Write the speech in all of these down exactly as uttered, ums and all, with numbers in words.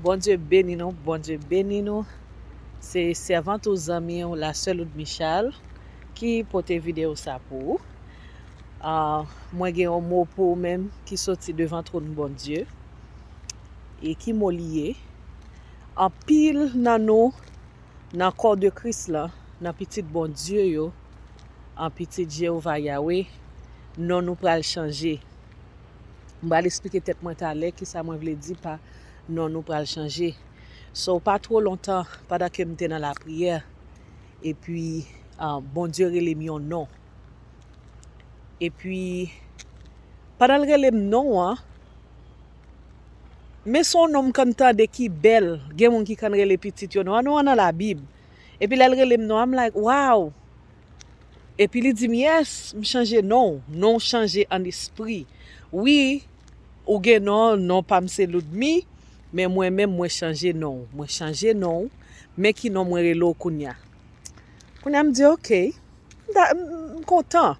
Bondye beni nou, Bondye beni nou. Se sèvant ou zanmi w, Lasè Loud Michal, ki pote videyo sa pou ou. Ah, mwen gen yon mo pou ou menm ki soti devan twòn Bondye. E ki mo li ye? Anpil nan nou, nan kò de Kris la, nan pitit Bondye yo, an pitit Jewova Yawe, non nou pral chanje. M pral eksplike tèt mwen talè kisa mwen vle di pa non nou pral chanje. So, pa twò lontan, pandan ke m te nan lapriyè, epi, ah, Bondye rele m yon non. Epi, pandan l rele m non an, men se yon non m konn tande ki bèl. Gen moun ki konn rele pitit yo non an, non an nan Labib. Epi lè l rele m non an, I'm like, wow! Epi li di m, yes, m chanje non w. Non w chanje ann espri. Wi, ou gen non, non pa m se Loudmy, men mwen menm, mwen chanje non w. Mwen chanje non w, men ki non mwen rele w kounye a. Kounye a, m di, ok, m, m kontan.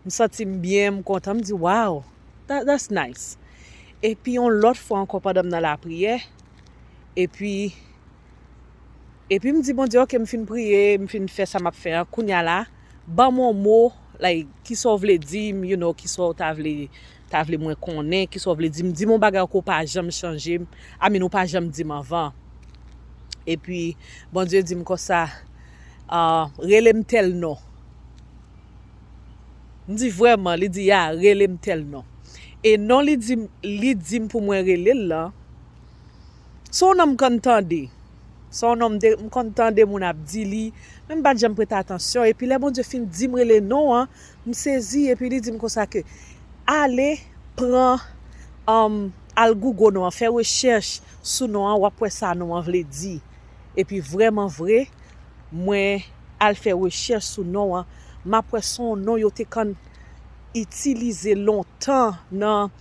M santi m byen, m kontan, m di, wow, that, that's nice. Epi yon lòt fwa ankò, pandan m nan lapriyè, epi, epi m di Bondye, ok, m fin priye, m fin fè sa m ap fè an, kounye a la, ban m yon mo, like, kisa w vle di m, you know, kisa w ta vle, ta vle mwen konnen, kisa w vle di m, di m yon bagay ke w pa janm chanje m, I mean, ou pa janm di m anvan. Epi, Bondye di m konsa, ah, rele m tèl non. M di, vrèman? Li di, ya, rele m tèl non. E non li di m, li di m pou mwen rele l lan, se yon non m konn tande. Se yon non m te, m konn tande moun ap di li, men m pa t janm prete atansyon. Epi lè Bondye fin di m rele non an, m sezi, epi li di m konsa ke, ale, pran, um, al Google non an, fè rechèch sou non an, w ap wè sa non an vle di. Epi vrèman vre, mwen al fè rechèch sou non an, m ap wè se yon non yo te konn itilize lontan nan,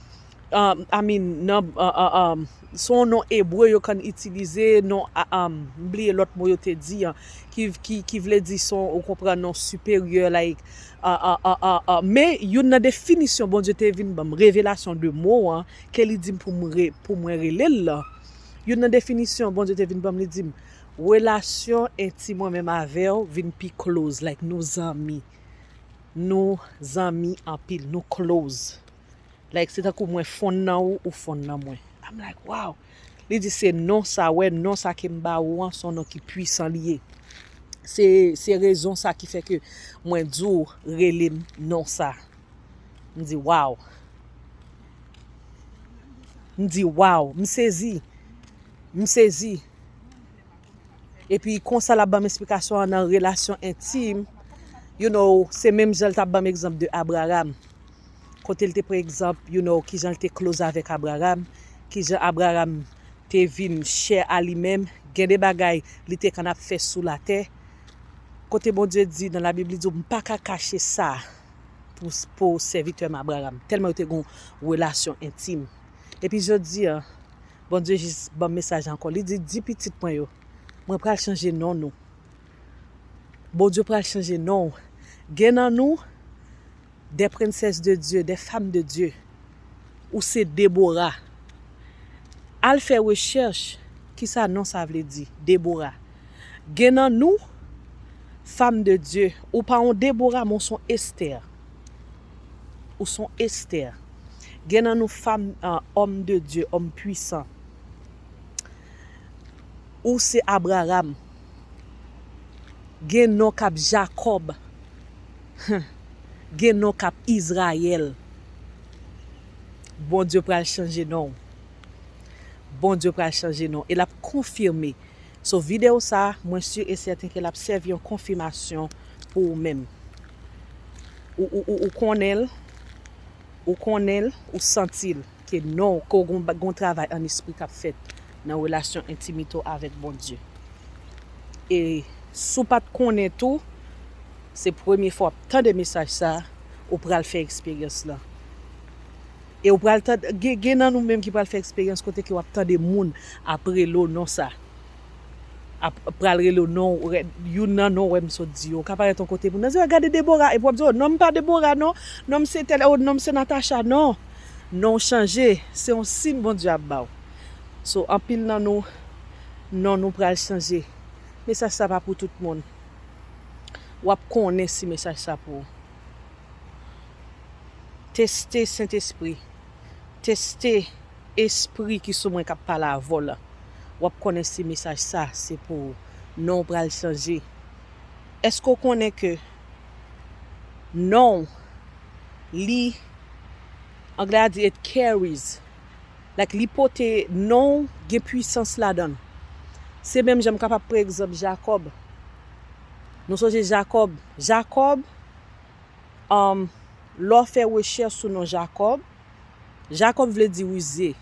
um, I mean, nan, uh, uh, um, se yon non ebre yo konn itilize, non, uh, um, m bliye lòt mo yo te di an, ki, ki, ki vle di se yon, ou konprann, non siperyè, like, uh, uh, uh, uh, uh. Men youn nan definisyon Bondye te vin ban m, revelasyon de mo an, ke li di m pou m re-, pou mwen rele l lan, youn nan definisyon Bondye te vin ban m, li di m, relasyon entim mwen menm avè w vin pi close, like, nou zanmi. Nou zanmi anpil, nou close. Like, se tankou mwen fonn nan ou, ou fonn nan mwen. I'm like, wow. Li di, se non sa, wè, non sa ke m ba ou an, se yon non ki pwisan li ye. Se, se rezon sa ki fè ke mwen di w rele m non sa. M di, wow. M di, wow, m sezi. M sezi. Epi konsa l ap ban m esplikasyon an nan relasyon entim. You know, se menm jan l t ap ban m egzanp de Abraram. Kote l te pran egzanp, you know, kijan l te close avèk Abraram, kijan Abraram te vin chè a li menm, gen de bagay li te konn ap fè sou latè. Kote Bondye di nan Labib, li di, m pa ka kache sa pou, pou sèvitè m Abraram. Tèlman yo te gen yon relasyon entim. Epi jodi a, Bondye jis ban m mesaj ankò. Li di, di pitit mwen yo, mwen pral chanje non nou. Bondye pral chanje non w. Gen nan nou, des princesses de Dieu, des femmes de Dieu. Ou se Debora. Al fè rechèch, kisa non sa vle di, Debora. Gen nan nou, femme de Dieu, ou pa yon Debora, men w se yon Estè. Ou se yon Estè. Gen nan nou fanm, ah, homme de Dieu, homme puissant. Ou se Abraram. Gen non k ap Jakòb. Gen non k ap Izrayèl. Bondye pral chanje non w. Bondye pral chanje non w. E l ap konfime. So, videyo sa, mwen si e sèten ke l ap sèvi yon konfimasyon pou ou menm. Ou, ou, ou, ou konnen l, ou konnen l, ou santi l, ke non, ke w gon, gon travay an espri k ap fèt nan relasyon entimite w avèk Bondye. E si w pa t konnen tou, se premye fwa w ap tande mesaj sa, ou pral fè eksperyans lan. E ou pral tande, gen, gen nan nou menm ki pral fè eksperyans kote ke w ap tande moun ap rele w non sa. Ap pral rele w non, rè-, youn nan non wè m sot di yo. Ou ka parèt yon kote moun nan di, "Gade Debora," epi w ap di, "Oh, non m pa Debora non, non m se tèl, oh, non m se Natacha non." Non w chanje, se yon siy Bondye ap ba w. So, anpil nan nou, non nou pral chanje. Mesaj sa pa pou tout moun. W ap konnen si mesaj sa pou ou. Teste Sentespri. Teste espri ki sou mwen k ap pale avè w la. W ap konnen si mesaj sa se pou ou. Non w pral chanje. Èske w konnen ke non w, li, anglè a di it carries. Like, li pote non w, gen pwisans ladan l. Se menm jan m kapab pran egzanp Jakòb. Nou sonje Jakòb. Jakòb, um, lè w fè rechèch sou non Jakòb, Jakòb vle di rize.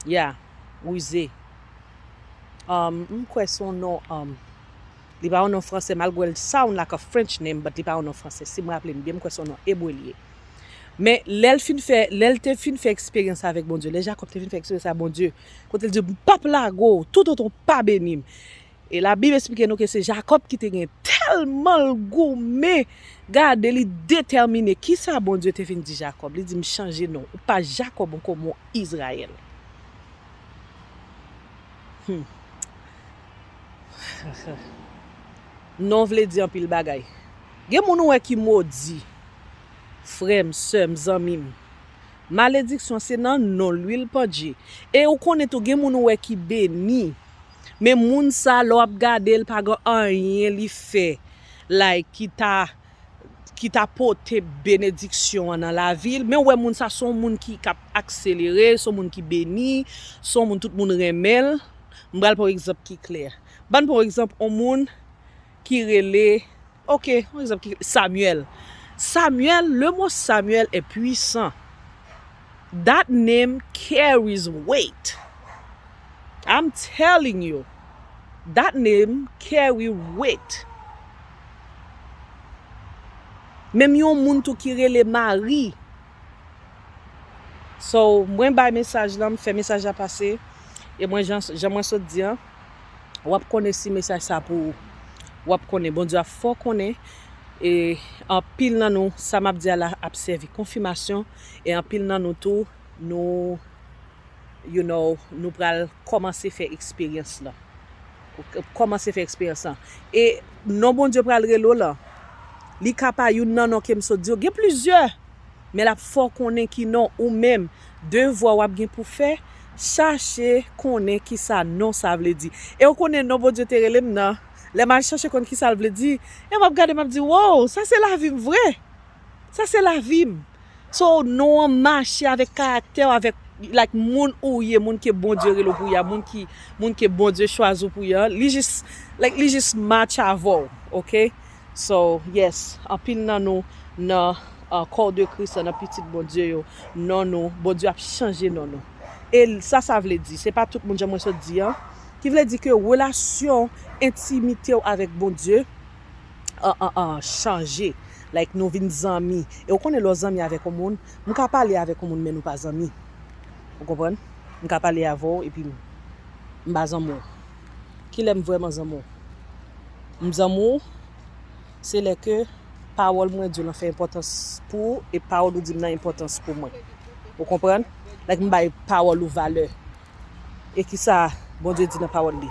Yeah, rize. Um, m kwè se yon non, um, li pa yon non fransè, malgre l sound like a French name, but li pa yon non fransè. Si m raple m byen, m kwè se yon non ebre li ye. Men lè l fin fè, lè l te fin fè eksperyans avèk Bondye, lè Jakòb te fin fè eksperyans avèk Bondye, kote l di, "M p ap lage w, toutotan w pa beni m." E Labib esplike nou ke se Jakòb ki te gen tèlman l goumen, gade, li detèmine. Kisa Bondye te fin di Jakòb? Li di, "M chanje non. Ou pa Jakòb ankò, men w Izrayèl." Hmm. Non vle di anpil bagay. Gen moun ou wè ki modi. Frè m, sè m, zanmi m. Malediksyon se nan non l wi l pandje. E ou konnen tou, gen moun ou wè ki beni. Men moun sa, lè w ap gade l, pa gen anyen li fè, like, ki ta, ki ta pote benediksyon an nan lavi l. Men w wè moun sa, se yon moun ki, k ap akselere, se yon moun ki beni, se yon moun tout moun renmen l. M pral pran yon egzanp ki klè. Ban m pran yon egzanp, yon moun ki rele, ok, yon egzanp ki, Samuel. Samuel, le mot Samuel est puissant. That name carries weight. I'm telling you, that name carry weight. Menm yon moun tou ki rele Mari. So, mwen bay mesaj lan, m fè mesaj la pase. E mwen, jan, jan mwen sot di an, w ap konnen si mesaj sa pou ou. W ap konnen, Bondye ap fè w konnen. E anpil nan nou, sa m ap di a la ap sèvi konfimasyon. E anpil nan nou tou, nou, you know, nou pral kòmanse fè eksperyans lan. Ou k-, kòmanse fè eksperyans lan. E non Bondye pral rele w lan, li ka pa youn nan non ke m sot di yo. Gen plizyè. Men l ap fè w konnen ki non ou menm. Devwa w ap gen pou fè, chache konnen kisa non sa vle di. E w konnen non Bondye te rele m nan. Lè m al chache konn kisa l vle di, e m ap gade, m ap di, "Wow, sa se lavi m vre. Sa se lavi m." So, non an mache avèk karaktè w, avèk, like, moun ou ye, moun ke Bondye rele w pou ye a, moun ki, moun ke Bondye chwazi w pou ye a. Li jis, like, li jis match avè w, ok? So, yes, anpil nan nou nan, uh, kò de Kris la, nan pitit Bondye yo, non nou, Bondye ap chanje non nou. E sa, sa vle di, se pa tout moun, jan mwen sot di an, ki vle di ke relasyon entimite w avèk Bondye, an, an, an, chanje. Like, nou vin zanmi. E w konnen lè w zanmi avèk yon moun, m ka pale avèk yon moun, men nou pa zanmi. Ou konprann? M ka pale avè w, epi m, m pa zanmi w. Kilè m vrèman zanmi w? M zanmi w, se lè ke pawòl mwen di w lan fè enpòtans pou ou, e pawòl ou di m nan enpòtans pou mwen. Ou konprann? Like, m bay pawòl ou valè. E kisa Bondye di nan pawòl li?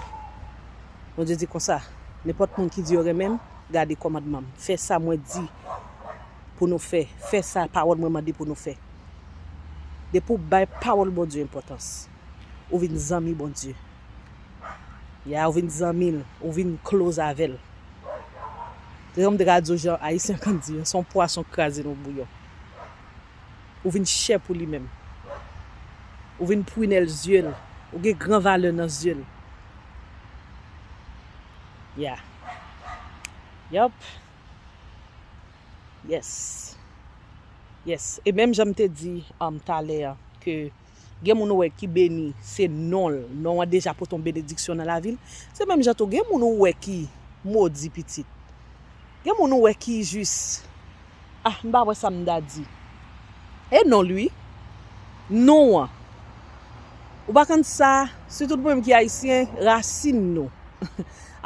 Bondye di konsa, "Nenpòt moun ki di yo renmen m, gade kòmandman m. Fè sa mwen di pou nou fè. Fè sa pawòl mwen mande pou nou fè." Depi w bay pawòl Bondye enpòtans, ou vin zanmi Bondye. Ya, ou vin zanmi l, ou vin close avè l. Te konn m te ka di w jan Ayisyen konn di, se yon pwason k kraze nan bouyon. Ou vin chè pou li menm. Ou vin pwinèl zye l. Ou gen gran valè nan zye l. Yeah. Yup. Yes. Yes. E menm jan m te di, um, talè a, ke gen moun ou wè ki beni, se non l. Non an deja pote yon benediksyon nan lavi l. Se menm jan tou, gen moun ou wè ki modi pitit. Gen moun ou wè ki jis, ah, m pa wè sa m ta di. E non l wi. Non an. Ou pa konn sa, sitou pou mwen ki ayisyen, rasin nou.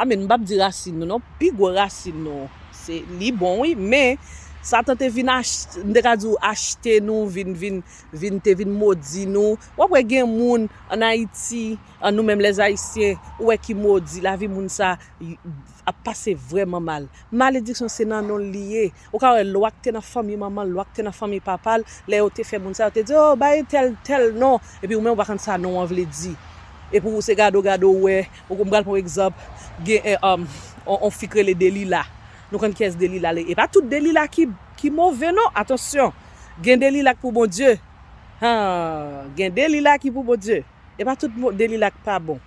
Amen, m p ap di rasin nou non, pi gwo rasin nou. Se, li bon wi, men Satan te vin achte, m te ka di w, achte nou, vin, vin, vin, te vin modi nou. W ap wè gen moun ann Ayiti, an nou menm lèzayisyen, ou wè ki modi, lavi moun sa ap pase vrèman mal. Malediksyon se nan non l li ye. Ou ka wè lwa k te nan fanmi manman l, lwa k te nan fanmi papa l, lè yo te fè moun sa, yo te di, o, bay tèl, tèl non. Epi ou menm ou pa konn sa non an vle di. Epi ou se gade w gade w wè, ou konn pral pran egzanp, gen, eh, um, on, on fi k rele Delila. Nou konn kiyès Delila le. E pa tout Delila ki, ki move non, atansyon. Gen Delila k pou Bondye. Ha, gen Delila ki pou Bondye. E pa tout mo- Delila k pa bon.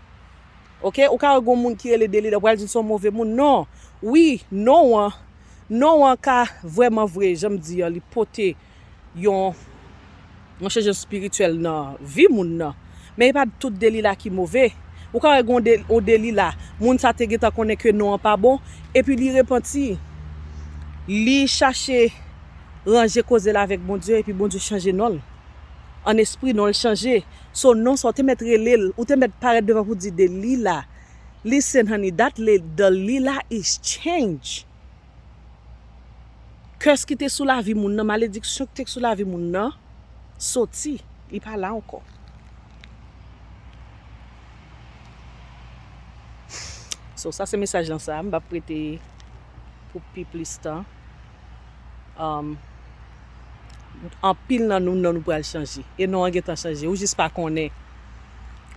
Oke, ou ka wè gon moun ki rele Delila, ou pral di l se yon move moun. Non. Wi, non an, non an ka vrèman vre, jan m di an, li pote yon, yon chanjman espirityèl nan vi moun nan. Men e pa tout Delila ki move. Ou ka wè gon de, yon Delila, moun sa te gentan konnen ke non an pa bon, epi li repanti. Li chache ranje koze l avèk Bondye, epi Bondye chanje non l. An espri, non l chanje. So, non sa, ou te mèt rele l, ou te mèt parèt devan pou di Delila. Listen, honey, that la- Delila is change. Curse ki te sou lavi moun nan, malediksyon ki te sou lavi moun nan, soti. Li pa la ankò. So, sa se mesaj lan sa, m p ap rete pou pi plis tan. Um, anpil nan nou, non nou pral chanje. E non an gentan chanje. Ou jis pa konnen.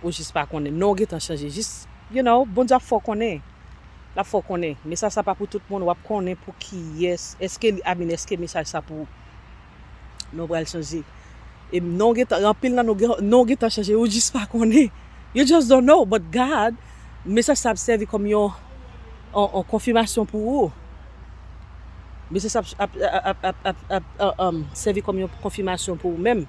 Ou jis pa konnen. Non an gentan chanje. Jis, you know, Bondye ap fè w konnen. L ap fè w konnen. Mesaj sa pa pou tout moun. W ap konnen pou kiyès. Èske, I mean, èske mesaj sa pou ou? Non pral chanje. E non gentan, anpil nan nou gen, non gentan chanje, ou jis pa konnen. You just don't know, but God, mesaj sa ap sèvi kòm yon, yon, yon konfimasyon pou ou. Mesaj sa ap, ap, ap, ap, ap, ap, ap, um, sèvi kòm yon konfimasyon pou ou menm.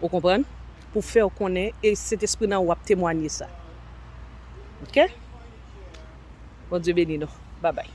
Ou konprann? Pou fè w konnen, e Sentespri nan ou ap temwanye sa. Oke? Bondye beni nou. Babay.